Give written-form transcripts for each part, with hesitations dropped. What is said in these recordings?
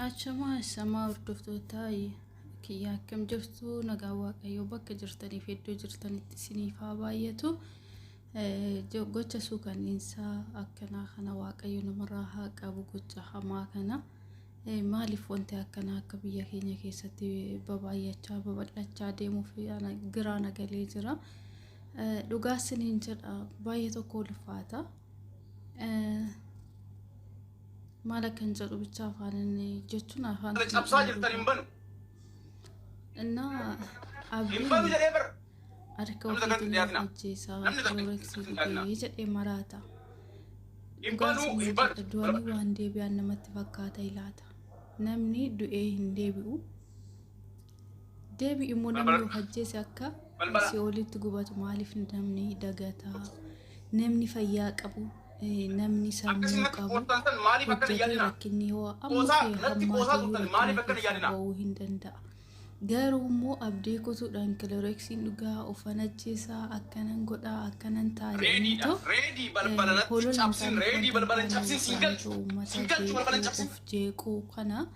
Achamaa ashamaa hordoftoota kiyya, akkam jirtu? Nagaa Waaqayyoo bakka jirtaniif iddoo jirtanitti isiniif haa baay'atu. Gocha suukanniinsaa akkanaa kana Waaqayyo namarraa haa qabu, gocha hamaa kana. Maaliif wanti akkanaa akka biyya keenya keessatti babaay'achaa babal'achaa deemuuf giraa nagalee jira. Dhugaa isiniin jedha, baay'ee tokko ulfaata. Maal akkan jedhu bicha afaan inni jechuun afaan cabsaa jirtan hin banu. Innaa Hin banu abdiin jedhee bara. harka Namni takka ofiitiin of dhiyaatina. ajjeesaa Namni takka kilooreksii dhiyaatina. dhugee jedhee maraata. Hin Dhugaa banu, isiniin hin banu. jedha, du'anii waan deebi'an namatti fakkaata ilaata. Namni du'ee hin deebi'u. Deebi'u immoo namni Balbala. of ajjeese akka Balbala. si'oolitti gubatu maaliif namni dagataa? Namni fayyaa qabu, namni sammuu Akkasumatti qabu qoostan san maaliif akkana hojjetee yaadina? rakkinni yoo amma Qoosaa ta'e natti qoosaa hammaate iyyuu turtan rakkina maaliif akkana keessaa yaadina? ba'uu hin danda'a. Garuu immoo abdii kutuudhaan kilooreksiin dhugaa ofan ajjeesaa, akkanan godhaa, akkanan ta'a Reediidha. jedhaniitoo Reedii balbala natti holola hin cabsin. taane Reedii wanta hin balbala hin taane cabsin, siin haasa'aniitoo galchu. uummata Siin galchu balbala hin jeequu, cabsin. of jeequu kana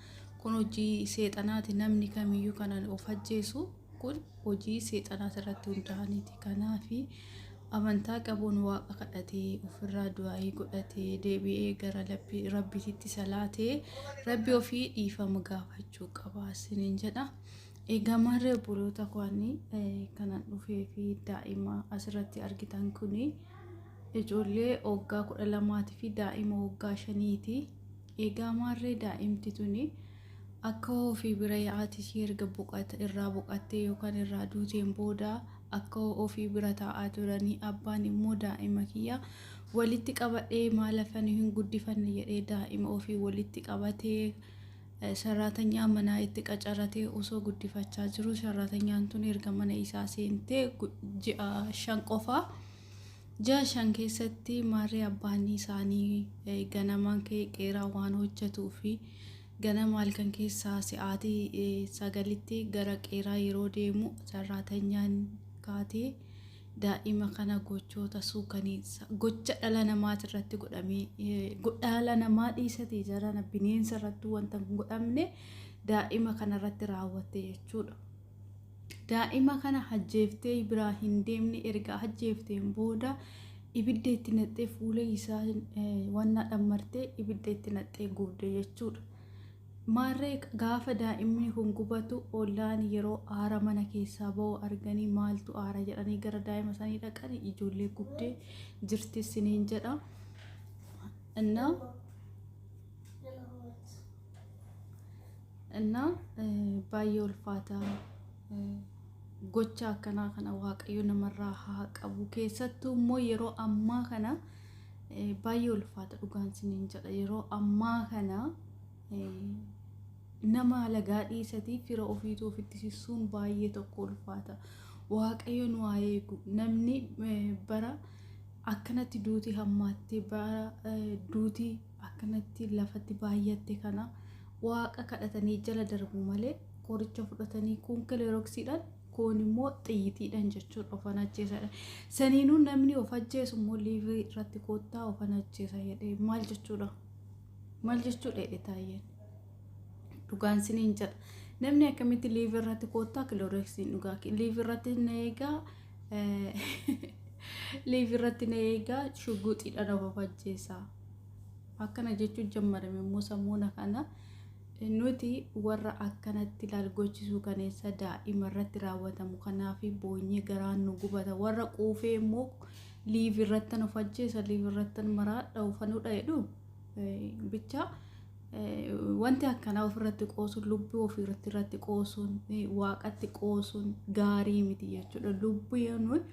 kun hojii seexanaati. Namni kamiyyuu kanan of ajjeesu kun hojii seexanaati irratti hundaa'aniiti. Kanaafi amantaa qabuun waaqa kadhatee, ofirraa du'aayii godhatee, deebi'ee gara rabbititti salaatee rabbi ofii dhiifama gaafachuu qaba isiniin jedha. Egaa maarree obboloota koanii, kanan dhufee fi daa'ima asirratti argitan kuni ijoollee waggaa 12 fi daa'ima waggaa 5ti. Egaa maarree daa'imti tuni akka ofii bira yaa'aati ishee erga boqata irraa boqattee yookaan irraa duuteen booda akka ofii bira taa'aa turanii, abbaan immoo daa'ima kiyya walitti qabadhee maal afanii hin guddifanne jedhee daa'ima ofii walitti qabatee saraatanyaa manaa itti qacaratee osoo guddifachaa jiru, saraatanyaан tun erga mana isaa seentee ji'a 5 qofaa. Ji'a 5 keessatti maarree abbaan isaanii ganamaan ka'ee qeeraa waan hojjetuu fi ganama halkan keessaa sa'aatii 9tti gara qeeraa yeroo deemu, sarraatanyaan kaatee daa'ima kana gochoota suukaniinsa gocha dhala namaati irratti godhamee, dhala namaa dhiisate jarana bineensa irratti wanta hin godhamne daa'ima kana irratti raawwatte jechuudha. Daa'ima kana ajjeeftee biraa hin deemne. Erga ajjeefteen booda ibidda itti naqxee, fuula isaa wanna dhammartee ibidda itti naqxee gubde jechuudha. Maarree gaafa daa'imni kun gubatu ollaan yeroo aara mana keessaa ba'u arganii maaltu aara jedhanii gara daa'ima isaanii dhaqanii ijoollee gubdee jirti isiniin jedha. Innaa baay'ee ulfaata, gocha akkanaa kana Waaqayyo namarraa haa qabu. Keessattuu immoo yeroo ammaa kana baay'ee ulfaata, dhugaan isiniin jedha. Yeroo ammaa kana nama alagaa dhiisatii fira ofiitu ofitti sissuun baay'ee tokko ulfaata. Waaqayyo nu haa eegu. Namni bara akkanatti duuti hammaattee, bara duuti akkanatti lafatti baay'atte kana waaqa kadhatanii jala darbu malee qoricha fudhatanii kun kilooroksiidhaan, kun immoo xiyyiitiidhaan jechuudha ofan ajjeesadha. Saniinuu namni of ajjeesu immoo liivii irratti koottaa ofan ajjeesa jedhee maal jechuudha? Maal jechuudha jedhe taayyeen. Dhugaan siniin jedha. Namni akkamitti liivii irratti koottaa kilooroksiin dhugaa, liivii irratti na eegaa, liivii irratti na eegaa, shugguxiidhaan of ajjeesaa. Akkana jechuun jammarame immoo sammuuna kana nuti warra akkanatti ilaalgochisuu kaneessa daa'ima irratti raawwatamu kanaaf boonyee garaan nu gubata. Warra quufee immoo liivii irratti of ajjeesa, liivii irratti maraadha ufanudha jedhu bicha. Wanti akkanaa ofirratti qoosuun, lubbuu ofirratti irratti qoosuun, waaqatti qoosuun gaarii miti jechuudha. Lubbuun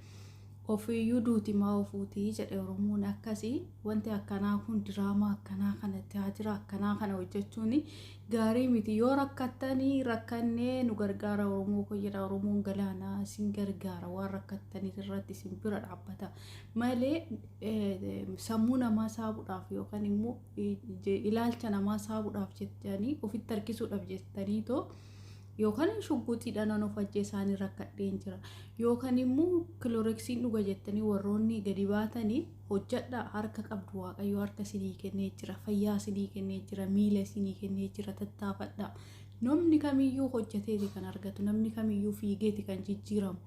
ofiiyyuu duuti maa ofuutii jedhe Oromoon. Akkasii wanti akkanaa kun diraamaa akkanaa kana, tiyaatira akkanaa kana hojjechuun gaarii miti. Yoo rakkattanii rakkannee nu gargaara Oromoo ko jedha. Oromoon galaanaa isin gargaara, waan rakkattanii irratti isin bira dhaabbata malee sammuu namaa saabuudhaaf yookaan immoo ilaalcha namaa saabuudhaaf jettanii, ofitti harkisuudhaaf jettaniitoo Yookaan shugguxiidhaan an of ajjeesaanii rakkadheen jira. Yookaan immoo kilooreksiin dhuga jettanii warroonni gadi baatanii hojjedhaa harka qabdu waaqayyo harka isinii kennee jira. Fayyaa isinii kennee jira. Miila isinii kennee jira. Tattaafadhaa. Namni kamiyyuu hojjeteeti kan argatu. Namni kamiyyuu fiigeeti kan jijjiiramu.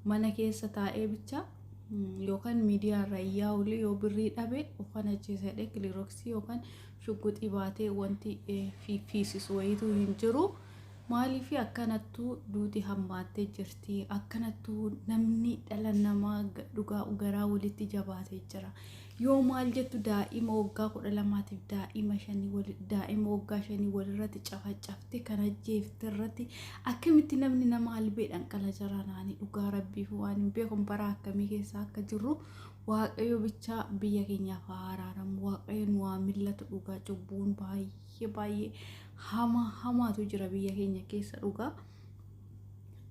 Mana keessa taa'ee bicha yookaan miidiyaa irra iyyaa oole yoo birrii dhabe of ajjeesa jedhee kilooreksii yookaan shugguxii baatee wanti fiisisu wayiitu hin jiru. Maaliif akkanattuu duuti hammaattee jirti? Akkanattuu namni dhala namaa dhugaa garaa walitti jabaatee jira. Yoo maal jettu daa'ima waggaa 12tiif daa'ima 5 daa'ima waggaa 5 walirratti cafacafte kan ajjeefte irratti akkamitti namni nama albeedhaan qala jira naani dhugaa rabbiif waan hin beeku bara akkamii keessa akka jirru waaqayyo bichaa biyya keenyaaf haa araaramu. Waaqayyo nu haa millatu dhugaa cubbuun baay'ee baay'ee hama hamaatu jira biyya keenya keessa dhugaa.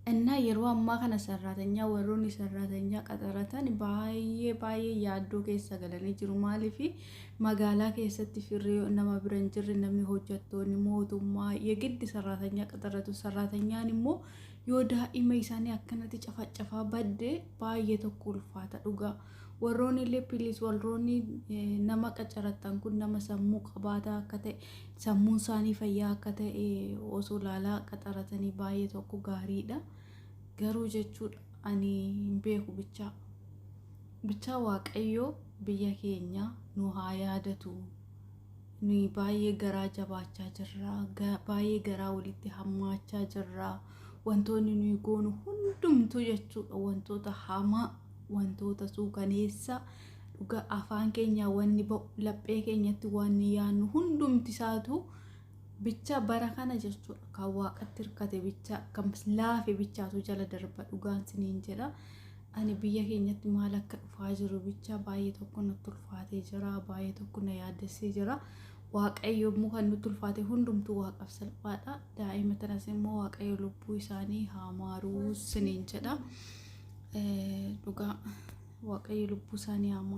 Innaa yeroo ammaa kana sarraatanyaa warroonni sarraatanyaa qaxaratan baay'ee baay'ee yaaddoo keessa galanii jiru. Maaliif magaalaa keessatti firri nama bira hin jirre namni hojjettoonni mootummaa yegiddi sarraatanyaa qaxaratu. Sarraatanyaan immoo yoo daa'ima isaanii akkanatti cafacafaa badde baay'ee tokko ulfaata dhugaa. Warroonni illee piliis warroonni nama qacaratan kun nama sammuu qabaataa akka ta'e sammuun isaanii fayyaa akka ta'e osoo ilaalaa qaxaratanii baay'ee tokko gaariidha. Garuu jechuudha ani hin beeku bichaa. Bichaa waaqayyoo biyya keenya nu haa yaadatu. Nuyi baay'ee garaa jabaachaa jirra. Baay'ee garaa walitti hammaachaa jirra. Wantoonni nuyi goonu hundumtuu jechuudha wantoota hamaa wantoota suukaneessa dhugaa afaan keenyaa wanni ba'u laphee keenyatti wanni yaannu hundumti isaatu bicha bara kana jechuudha kan waaqatti hirkate bicha kan laafe bichaatu jala darba dhugaan siniin jedha. Ani biyya keenyatti maal akka dhufaa jiru bicha baay'ee tokko natti ulfaatee jira baay'ee tokko na yaaddessee jira. Waaqayyo immoo kan nutti ulfaate hundumtuu waaqaaf salphaadha. Daa'ima tanas immoo waaqayyo lubbuu isaanii haa maaruu siniin jedha. Dhugaa waaqayyo lubbuu isaanii haa maaru.